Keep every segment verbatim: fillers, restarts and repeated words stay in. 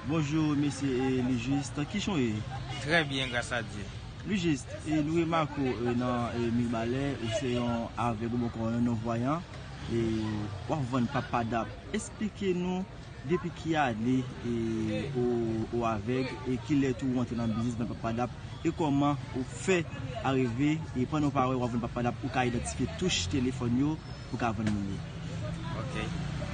Bonjou, mesye, e, Lijis. Kijan w ye? Trè byen, gras a Dye. Lijis, e, nou remake w, e, nan, e, Mibalè, ou se yon avèg, oubyen yon non-voyan, e w ap vann pap padap. Esplike nou depi ki ane, e, ou, ou avèg, e kilè tou ou antre nan biznis vann pap padap, e kòman ou fè arive, e pandan w pa wè w ap vann pap padap, ou ka idantifye touch telefòn yo, pou ka vann moun yo. Ok.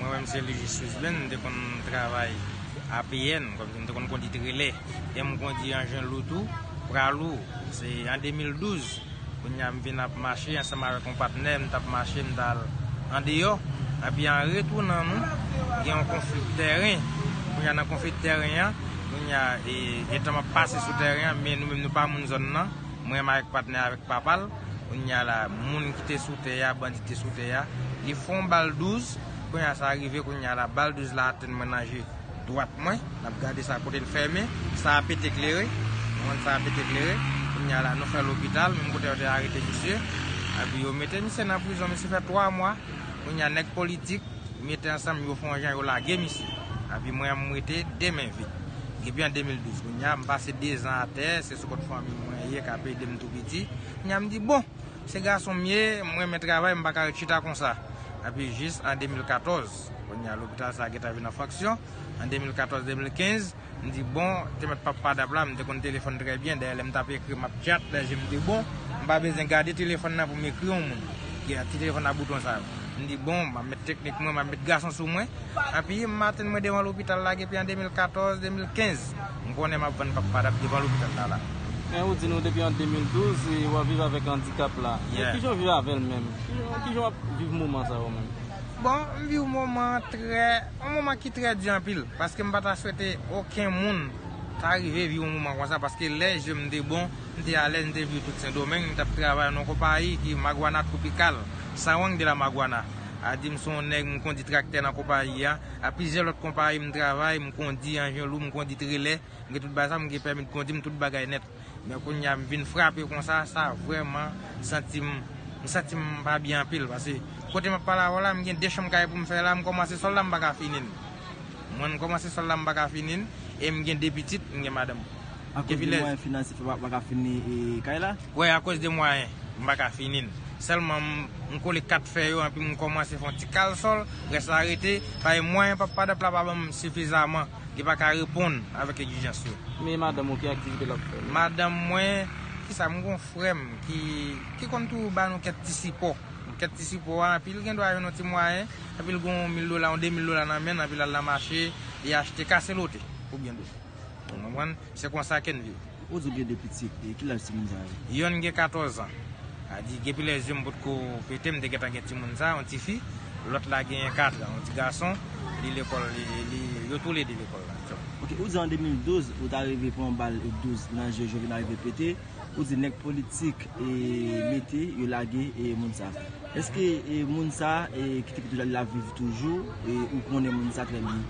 Mwen menm se Lijis Wisben, m te konn travay A P N, kòmsi m te konn kondi trelè. E m kondi anjen lou tou, pra lou. Se an de mil douz, kounye a m vin ap mache ansanm avèk yon patnè, m t ap mache, m t al andeyò. Epi an retounan nou, gen yon konfli tèren. Kounye a nan konfli tèren an, kounye a, e, etan m ap pase sou tèren an, men nou menm nou pa moun zòn nan. Mwen menm avèk patnè avèk papa l, kounye a la, moun ki te sou tè a, bandi ki te sou tè a, li fè yon bal douz, kounye a sa rive, kounye a la, bal douz la atenn mwen nan je dwat mwen, n ap gade sa kote l fèmen, sa a pete klere, nou konn sa a pete klere, kounye a la, nou fè lopital, menm kote yo te arete misye, epi yo mete misye nan prizon, misye fè twa mwa, kounye a nèg politik, mete ansanm, yo fè yon jan, yo lage misye. Epi mwen, m rete de men vid. Depi an de mil douz, kounye a, m pase de zan atè, se sou kont fanmi mwen ye, k ap ede m tou piti. Kounye a, m di, bon, se gason m ye, m renmen travay, m pa ka ret chita konsa. Epi jis an de mil katòz, kounye a, lopital sa a gentan vin an fonksyon. An de mil katòz, de mil kenz, M di, bon, te mèt pap padap la, m te konn telefòn trè byen, dayè lè m t ap ekri, m ap tchat, lè je m te bon, m pa bezwen gade telefòn nan pou m ekri yon moun. Ki a ti telefòn a bouton sa yo. M di, bon, m ap met teknik mwen, m ap met gason sou mwen. Epi, maten mwen devan lopital la, depi an de mil katòz, de mil kenz, m konnen m ap vann pap padap devan lopital la, la. Men ou di nou depi an de mil douz, e w ap viv avèk andikap la. Men Yeah. Kijan w viv avè l menm? Kijan, kijan w ap viv moman sa yo menm? Bon, m viv moman trè, yon moman ki trè di anpil, paske m pa ta swete okenn moun ta rive viv yon moman konsa, paske lè je m te bon, m te alèz, m te viv tout Sendomeng, m t ap travay nan yon konpayi ki Maguana Tropical, Sawang de la Maguana. A di m se yon nèg, m kondi traktè nan konpayi a, a plizyè lòt konpayi m travay, m kondi anjen lou, m kondi trelè, m gen tout bagay sa, m gen pèmi de kondi, m tout bagay nèt. Men kounye a m vin frape konsa, sa vrèman santi m, m santi m pa byen anpil, paske kote m ap pale avè w la, m gen de chanm kay pou m fè la, m kòmanse sòl la, m pa ka fini l. Mwen, m kòmanse sòl la, m pa ka fini l, e m gen de pitit, m gen madanm. Akoz de mwayen finansyè fè pa, pa ka fini, e, kay la? Wi, akoz de mwayen, m pa ka fini l. Sèlman, m, m kole kat fè yo, epi m kòmanse fè yon ti kal sòl, rès la rete, paske mwayen pap padap la pa ban m sifizaman. Li pa ka reponn avèk egzijans yo. Men madanm ou, ki aktivite l ap fè? Madanm mwen, kisa, m gon frè m ki, ki konn toujou ba nou kèk ti sipò. Kèk ti sipò a, epi l gen dwa jwenn yon ti mwayen, epi l gon mil dola, yon de mil dola nan men l, epi l al nan mache, li achte kase lote, pou byen di w. Ou konprann? Se konsa ke n viv. Ou di w gen de pitit, e ki laj timoun sa yo? Yonn gen katòz an. A di, depi lè je m potko pete, m te gentan gen timoun sa, yon tifi. Lòt la genyen kat an, yon ti gason. Li lekòl, li, li, yo toulede lekòl la. Ok, ou di an de mil douz, ou ta rive pran bal douz nan je w, je w vin arive pete. Ou di nèg politik, e, mete, yo lage, e, moun sa. Èske, e, moun sa, e, ki te kite l ap viv toujou, e, ou konnen moun sa trè byen?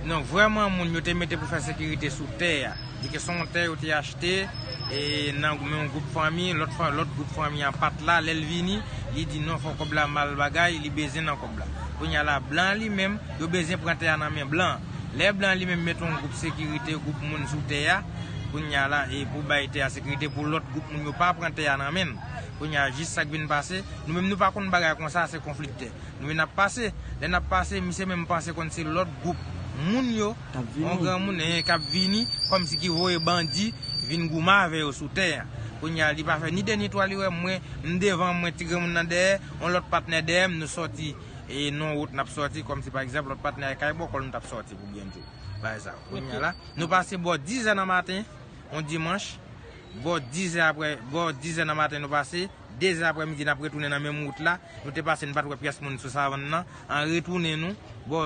Non, vrèman, moun yo te mete pou fè sekirite sou tè a. Di ke se yon tè yo te achte, e, nan men yon gwoup fanmi, lòt fa-, lòt gwoup fanmi an pa t la, lè l vini, li di non, fò kòb la mal bagay, li bezwen nan kòb la. Kounye a la, blan li menm, yo bezwen pran tè a nan men blan. Lè blan li menm mete yon gwoup sekirite, gwoup moun sou tè a, kounye a la, e pou bay tè a sekirite, pou lòt gwoup moun yo pa pran tè a nan men l. Kounye a, jis sa k vin pase, nou menm nou pa konn bagay konsa, se konfliktè. Nou vin ap pase. Lè n ap pase, misye menm panse konn se lòt gwoup moun yo, k ap vini. Yon granmoun, eh, k ap vini, kòmsi ki voye bandi, vin goumen avè yo sou tè a. Kounye a, li pa fè ni de ni twa, li wè mwen, m devan mwen, ti granmoun nan dèyè, yon lòt patnè dèyè m, nou sòti, e nan wout n ap sòti, kòmsi pa egzanp, lòt patnè a kay bò kò l nou t ap sòti pou byen di w. Bagay sa. Kounye a la, nou pase bò dizè nan maten, yon dimanch, bò dizè aprè, bò dizè nan maten nou pase, dezè aprèmidi n ap retounen nan menm wout la, nou te pase n pa t wè pyès moun sou savann nan, an retounen nou, bò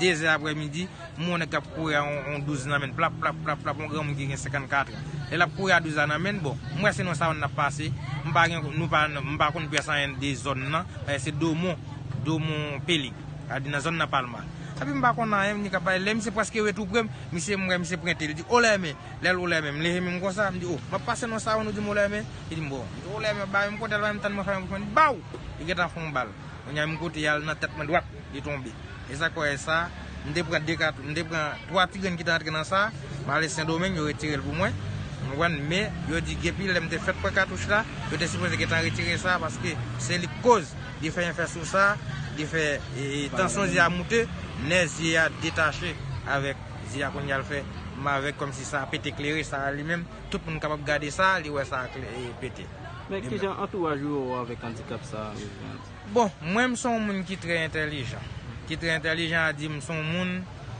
dezè aprèmidi, m wè yon nèg k ap kouri a yon, yon douz nan men l, plap, plap, plap, plap, yon granmoun ki gen senkannkat an. Lè l ap kouri a douz la nan men l, bon, m wè se nan savann n ap pase, m pa gen, nou pa, m pa konn pyès anyen de zòn nan, paske se Domon, Domon Pelig, sa di nan zòn nan Palma. Epi m pa konn anyen, m di k ap pale, lè misye prèske ret tou pre m, misye, m wè misye prente, li di, "Olèmen." Lè l olèmen, m leve men m konsa, m di, "O, m ap pase nan savann, ou di m olèmen?" Li di m, "Bon." M di, "Olèmen, ba m kote l, ba m tann mwen fèmen bouch mwen." Li baw! Li gentan fè yon bal. Kounye a, menm kote y al nan tèt mwen dwat, li tonbe. E sa k wè sa, M te pran de katouch, m te pran twa ti grenn ki te antre nan sa, m ale Sendomeng, yo retire l pou mwen. Ou konprann? Men, yo di depi lè m te fèk pran katouch la, yo te sipoze gentan retire sa, paske se li k koz li fè enfè sou sa, li fè, e, e, tansyon zye a moute, nè zye a detache avèk zye a, kounye a l fè m avèg kòmsi sa pete klere sa li menm, tout moun kapab gade sa, li wè sa klè, e, pete. Men kijan antouraj ou wè w avèk andikap sa a, mesye? Bon, mwen m se yon moun ki trè entèlijan. Ki trè entèlijan, a di m se yon moun,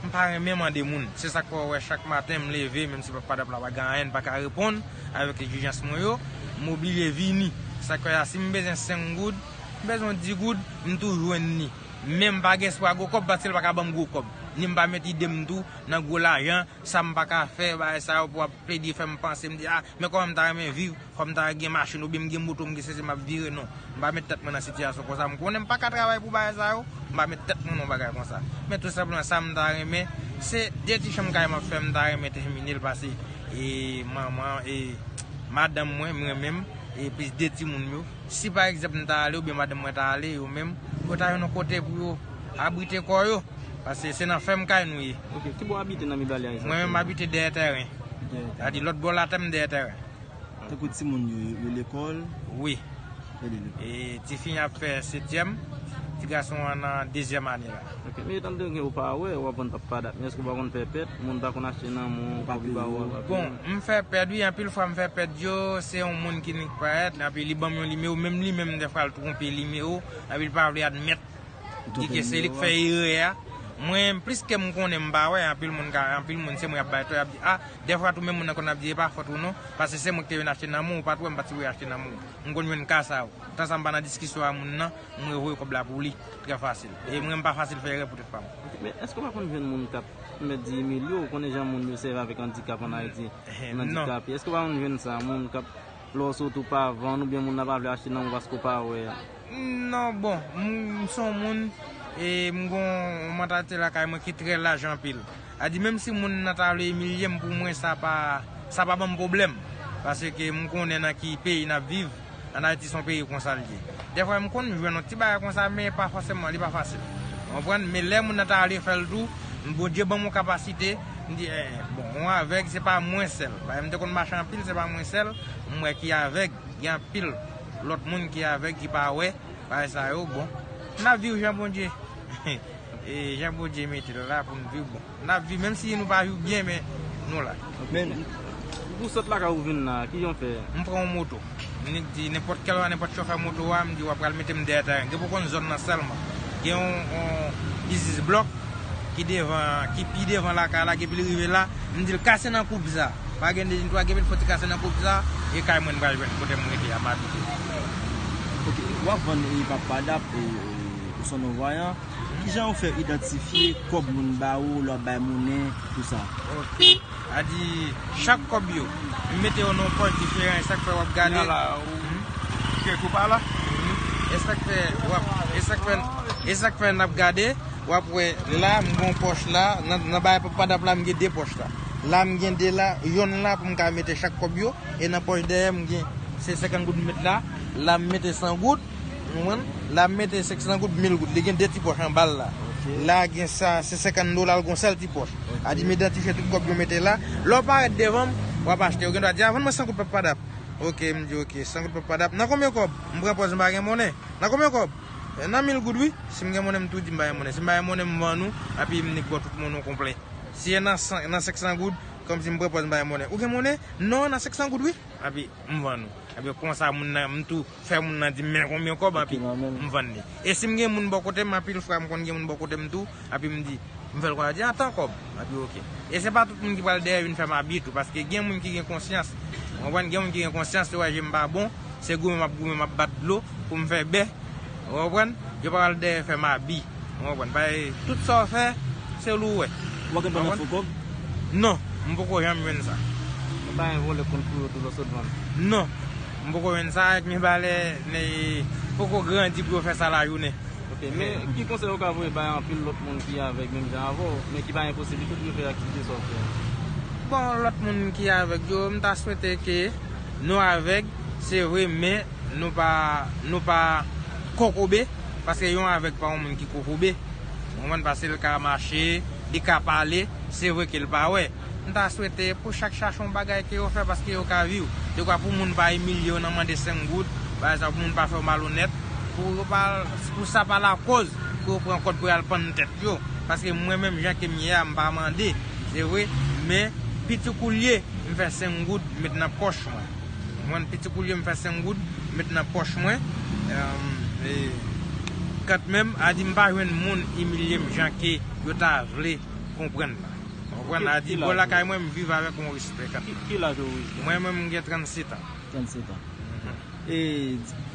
m pa renmen mande moun. Se sa k fè w wè chak maten m leve, menm si Papa Dap la pa gen anyen, m pa ka reponn avèk egzijans mwen yo, m oblije vini. Sa k fè a, si m bezwen senk goud, m bezwen di goud, m tou jwenn li. Men m pa gen espwa gwo kòb, paske l pa ka ban m gwo kòb. Ni m pa met ide m tou nan gwo lajan, sa m pa ka fè, bagay sa yo pou ap plede fè m panse, m di, a, men kòman m ta renmen viv, fò m ta gen machin, oubyen m gen moto, m gen sesi, m ap vire, non. M pa met tèt mwen nan sitiyasyon konsa, m konnen m pa ka travay pou bagay sa yo, m pa met tèt mwen nan bagay konsa. Men tou senpleman, sa m ta renmen, se de ti chanm kay m ap fè, m ta renmen tèmine l, pase, e, manman, e, madanm mwen, m renmen m, e plis de timoun yo. Si pa egzanp m ta ale, oubyen madanm mwen ta ale, yo menm, yo ta jwenn yon kote pou yo abrite kò yo, paske se nan fèm kay nou ye. Ok, ki bò w abite nan Mibalè a egzakteman? Mwen menm, m abite dèyè tèren. Dèyè tèren. Sa di lòt bò latè m dèyè tèren. Tankou timoun yo, yo, yo lekòl? Wi. Yo lekòl. E tifi ap fè setyèm, ti gason an nan dezyèm ane la. Ok, men etan donnen ou pa wè, w ap vann Papa Dap, men èske w pa konn fè pèt? Moun pa konn achte nan men w, pa peye w. Bon, m fè pèt wi, anpil fwa m fè pèt yo, se yon moun ki nik parèt, epi li ban m yon nimewo, menm li menm dèfwa l twonpe nimewo, epi l pa vle admèt, di ke se li k fè erè a. Mwen, plis ke m konnen m pa wè, anpil moun ka, anpil moun se mwen y ap bay tò, y ap di, a, dèfwa tou menm moun nan konn ap di, e pa fòt ou non, paske se mwen ki te vin achte nan men w, ou pa t wè m pa t sipoze achte nan men w. M konn jwenn ka sa yo. Tan sa m pa nan diskisyon a moun nan, m revoye kòb la pou li, trè fasil. E mwen, m pa fasil fè erè pou tèt pa m. Ok, men èske w pa konn jwenn moun k ap mèt di imilye w? Ou konnen jan moun yo sèvi avèk andikap ann Ayiti, moun andikape. Èske w pa konn jwenn sa, moun k ap, lè w sot ou pa vann, oubyen moun nan pa vle achte nan men w paske w pa wè a? Non, bon, m, m se yon moun, e m gon yon mantalite lakay mwen ki trè laj anpil. A di, menm si moun nan ta vle imilye m, pou mwen, sa pa, sa pa ban m pwoblèm. Paske m konnen nan ki peyi n ap viv. Ann Ayiti se yon peyi konsa l ye. Dèfwa m konn jwenn yon ti bagay konsa, men pa fòseman, li pa fasil. Ou konprann? Men lè moun nan ta vle fè l tou, Bondye ban m yon kapasite, m di, eh, bon, yon avèg, se pa mwen sèl. Paske m te konn mache anpil, se pa mwen sèl, m wè ki avèg, gen anpil lòt moun ki avèg, ki pa wè, bagay sa yo, bon. N ap viv jan Bondye. E jan Bondye mete l la pou n viv, bon. N ap viv, menm si nou pa viv byen, men nou la. Men, pou sot lakay ou vin la, kijan w fè? M pran yon moto. M nik di, nenpòt kèl, nenpòt chofè moto a, m di, w ap pral mete m dèyè tèren. Gen pou konn zòn nan sèlman. Gen yon, yon isis blòk ki devan, ki pi devan lakay la, epi l rive la, m di l, kase nan koub sa. Pa gen de ni twa, gen pou l foti kase nan koub sa, e kay mwen m pral jwenn kote m rete a, m abite. Ok, w ap vann, e, Papa Dap, e, e, ou se yon non vayan. Kijan ou fè idantifye kòb moun ba ou, lè w ap bay monnen, tou sa? Ok. A di, chak kòb yo, m mete yo nan yon pòch diferan, e sa k fè w ap gade. Nan la, ou kèk ou pa la? Mhm. E sa k fè, w ap, e sa k fè, e sa k fè n ap gade, w ap wè, la, m gen yon pòch la, nan, nan bagay Papa Dap la, m gen de pòch la. La, m gen de la, yonn la pou m ka mete chak kòb yo, e nan pòch dèyè, m gen, se senkant goud m met la, la, m mete san goud, Ou konprann? La, m mete senk san goud, mil goud. Li gen de ti pòch anba l la. Ok. La, gen sa, se senkant dola, l gon sèl ti pòch. Ok. A di, m idantifye tout kòb yo mete la. Lè w parèt devan m, w ap achte. Ou gen dwa di, a, vann mwen san goud Papa Dap. Ok, m di, ok, san goud Papa Dap. Nan konbyen kòb? M pran pòz, m pa gen monnen. Nan konbyen kòb? E, nan mil goud, wi. Si m gen monnen, m tou di m pa gen monnen. Si m pa gen monnen, m vann ou, epi m nik ba w tout monnen w konplè. Si e nan san, nan senk san goud, kòmsi m pran pòz, m pa gen monnen. Ou gen monnen? Non, nan senk san goud, wi. Epi m vann ou. Epi konsa, moun nan, m tou fè moun nan di m men konbyen kòb, epi m vann li. E si m gen moun bò kote m, anpil fwa m konn gen moun bò kote m tou, epi m di, m fè l konsa, di, a, tan kòb. Epi oke. E se pa tout moun ki pral dèyè vin fè m abi tou, paske gen moun ki gen konsyans. Ou konprann? Gen moun ki gen konsyans, yo wè je m pa bon, se goumen m ap goumen, m ap bat dlo pou m fè bè. Ou konprann? Yo pa pral dèyè fè m abi. Ou konprann? Paske tout sa w fè, se li w wè. Ou pa konn vann fo kòb? Non, m poko janm jwenn sa. Ou pa gen vòlè konn kou yo tou lè w sot vann? Non, m poko jwenn sa, ak Mibalè, ne, poko grandi pou yo fè sa lajounen. Ok, men ki konsèy ou ka voye bay anpil lòt moun ki avèg menm jan avè w, men ki pa gen posiblite pou yo fè aktivite sa w fè a? Bon, lòt moun ki avèg yo, m ta swete ke nou avèg, se vre, men nou pa, nou pa kokobe, paske yon avèg pa yon moun ki kokobe. Ou konprann? Paske l ka mache, Li ka pale, se vre ke l pa wè. M ta swete pou chak chache yon bagay ke yo fè paske yo ka viv. Dekwa pou moun pa imilye w nan mande senk goud, bagay sa pou moun pa fè w malonèt, pou yo pa, pou sa pa lakoz pou yo pran kòd pou y al pann tèt yo. Paske mwen menm jan ke m ye a, m pa mande, se vre, men piti koulye, m fè senk goud, m met nan pòch mwen. Mwen piti koulye, m fè senk goud, m met nan pòch mwen. Em, e, kantmenm, a di m pa jwenn moun imilye m jan ke yo ta vle konprann la. Konprann? A di bò lakay mwen, m viv avèk yon respè kantmenm. Ki, ki laj ou? Mwen menm, m gen trannsèt an. Trannsèt an. Mhm. E,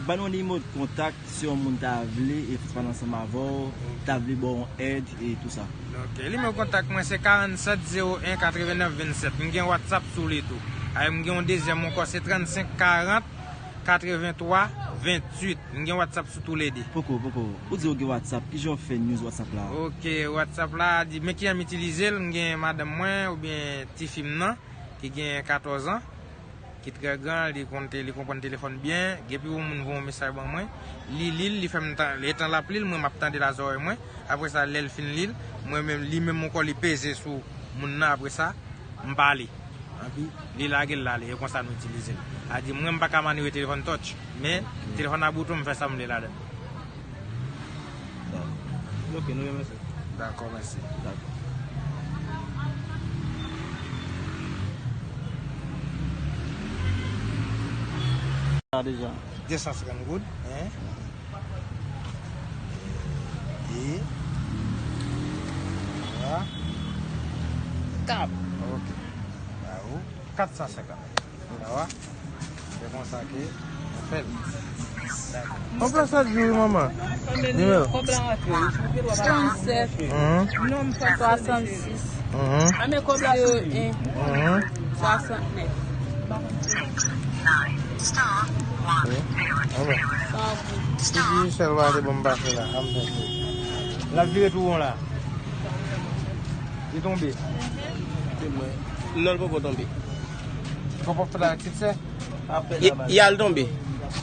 ban nou nimewo de kontak si yon moun ta vle e fè ansanm avè w, ta vle ba w yon èd e tou sa. Ok, nimewo kontak mwen se karannsèt zewo en katrevennèf vennsèt. M gen WhatsApp sou li tou. Ay, m gen yon dezyèm ankò, se trannsenk karant katreventwa venntuit. M gen WhatsApp sou toulede. Poko, poko. Ou di ou gen WhatsApp, kijan w fè news WhatsApp la? Ok, WhatsApp la, di, men kijan m itilize l, m gen madanm mwen oubyen tifi m nan, ki gen katòz an, ki trè gran, li konn te, li konprann telefòn byen, gen pi yon moun voye yon mesaj ban mwen, li li l, li fè m tan, letan l ap li l, mwen m ap tande l a zòrèy mwen, apre sa, lè l fin li l, mwen menm, li menm ankò, li peze sou moun nan, apre sa, m pale. Anpi, li lage l l ale, e konsa nou itilize l. A di, mwen, m pa ka manire telefòn touch, men telefòn a bouton, m fè sa m vle ladan l. Dakò. Ok, nou remèsye. Dakò, mèsi. Dakò. La deja. De san senkant goud, hein? E, e, twa, kat. Ok. Bravo. Kat san senkant. Sa va? Se konsa ke nou fè l. Dakò. Konprann sa di wi, manman. Nimewo. Trannsèt. Mhm. Swasannsis. Mhm. Zewo en. Mhm. Swasantnèf. Wi. Anben. Ti Michel pa te ban m pase la. Anben. L ap vire tou won la. Li tonbe. Se mwen. Non, l poko tonbe. Twò pòp fèt avèk siksè. Y, y al tonbe.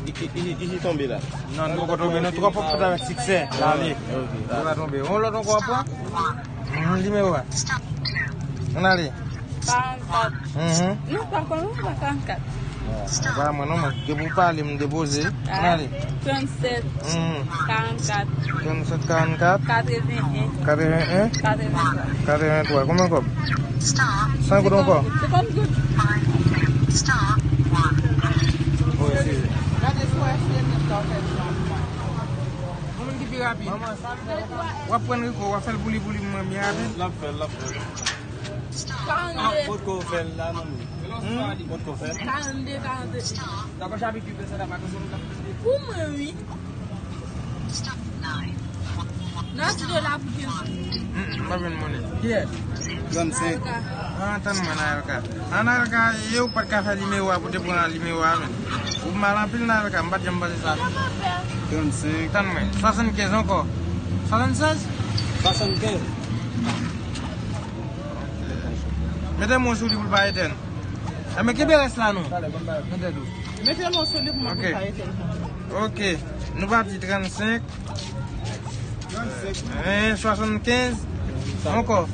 Y, y, y, y tonbe la. Non, nou poko tonbe, nou twò pòp fèt avèk siksè. L ale. Ok. Li pa tonbe. Yon lòt ankò w ap pran? Mhm, nimewo a. Ann ale. Karannkat. Mhm. Non, pa konn, non, pa karannkat. Bon, pa mwen non, mwen. Depi w pale, m depoze. Ann ale. Trannsèt. Mhm. Karannkat. Trannsèt karannkat. Katreven en. Katreven en. Katreventwa. Katreventwa. Konbyen kòb? San goud ankò? Senkant goud. Wi, se. Gade si w wè si e nèf la w fè. Yon moun ki pi rapid. W ap pran Rico, w ap fè l pou li, pou li, mwen, byen rapid. L ap fè l, l ap fè l. Karannde. Kot ko fè l la, manmi? Hmm? Kot ko fè l? Karannde, karannde. Pou mwen, wi. Nan ti dola pou kenz. Mm, mm, m pa jwenn monnen. Kiyès? Trannsenk. Ah, tann mwen, Naelka. Ah, Naelka, e ou pa t ka fè nimewo a pou te pran nimewo a, men. Ou mal anpil, Naelka, m pa t janm panse sa. Trannsenk. Tann mwen. Swasannkenz ankò. Swasannsèz? Swasannkenz. Mete mo sou li pou l pa etèn. Enben, kenbe rès la non. Mete dou. Mete mo sou li pou mwen pou l pa etèn. Ok. Nou pati trannsenk. Trannsenk. Hein, swasannkenz. Ankò. N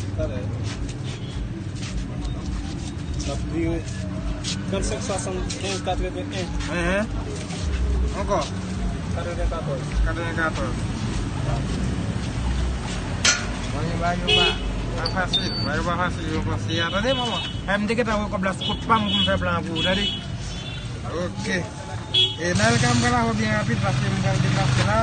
ap vire. Trannsenk, swasannkenz, katreven en. Hein, hein. Ankò. Katrevenkatòz. Katrevenkatòz. Mwen, ba yo pa, pa fasil. Ba yo pa fasil, yo panse. Tande, manman. Ay, m te gentan wè kòb la sou kont pa m pou m fè plan pou ou, tande. Ok. E Naelka, m pral avè w byen rapid paske m pral deplase la.